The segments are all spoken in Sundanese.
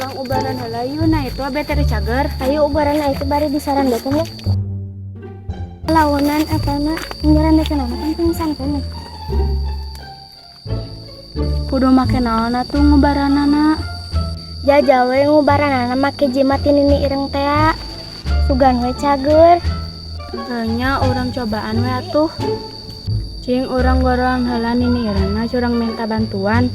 Urang ubaran heula yuk, nah itu abet teh cager. Ayo ubaran itu bari disarandekeun ya. Lawanan etana nyarandekeun kan pingsan keneh. Kudu make naon atuh ngubaranana? Jajal we ngubaranana make jimat nini ireng tea. Sugan we cager. Nya urang cobaan we atuh. Cing urang gorong heula nini irengna curang minta bantuan.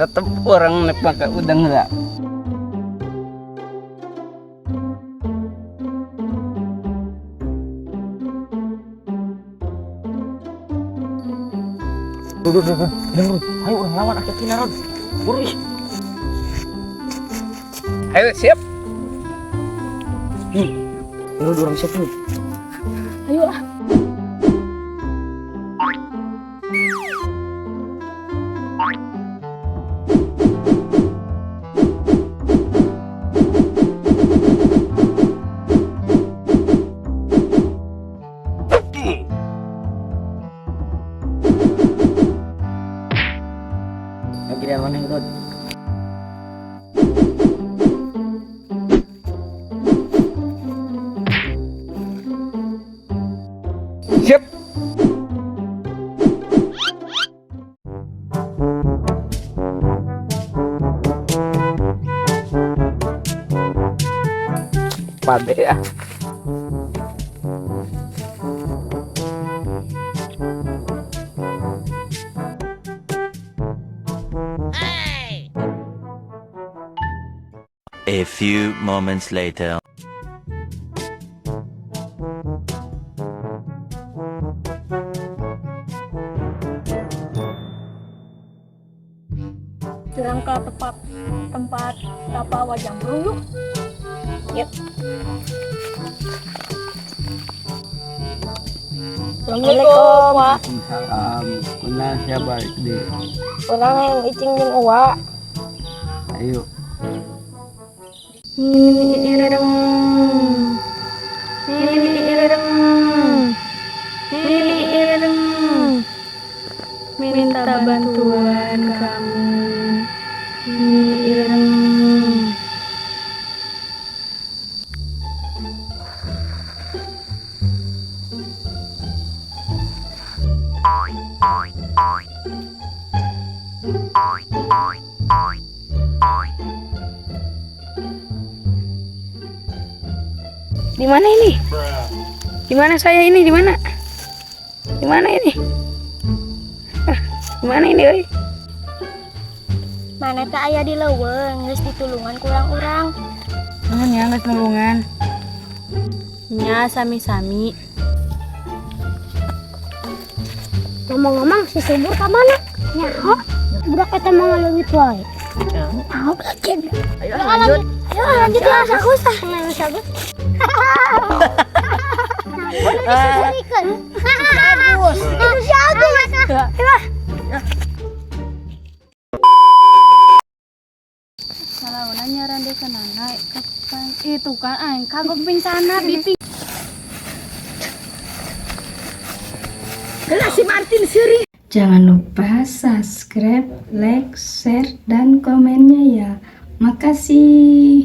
Tetep orang nek pakai udang heula. Duh, duh, duh, duh. Ayo urang lawan aki-akina, Ron. Buru ih. Ayo siap. Nih, ini urang siap nih. Ayo ah. Giliran mana, Rod? Siap. Pade ya. A few moments later. Curang ke tempat tempat tapa wajang yuk. Yuk. Assalamualaikum, Wak. Waalaikumsalam. Kuna siapa di? Urang icing jeung uwa. Ayo. Nini ireng. Nini ireng. Nini ireng. Minta bantuan kamu. Nini ireng. Di mana ini? Di mana saya ini? Di mana? Di mana ini? Ah, di mana ini, oi? Mana teh aya di leuweung geus ditulungan kurang-urang. Nuhun ya, geus nulungan. Nya sami-sami. Ngomong-ngomong si Subur ka mana? Nyaho, budak eta mah ngaleungit wae. Nyaho kaget. Ayo lanjut. Ayo lanjut lah sagus ah. Sagus. Agus. Itu si Agus. Salawanan nyarandekeunana kapan itu kan aing kagok pingsana bipi. Si Martin seri. Jangan lupa subscribe, like, share, dan komennya ya. Makasih.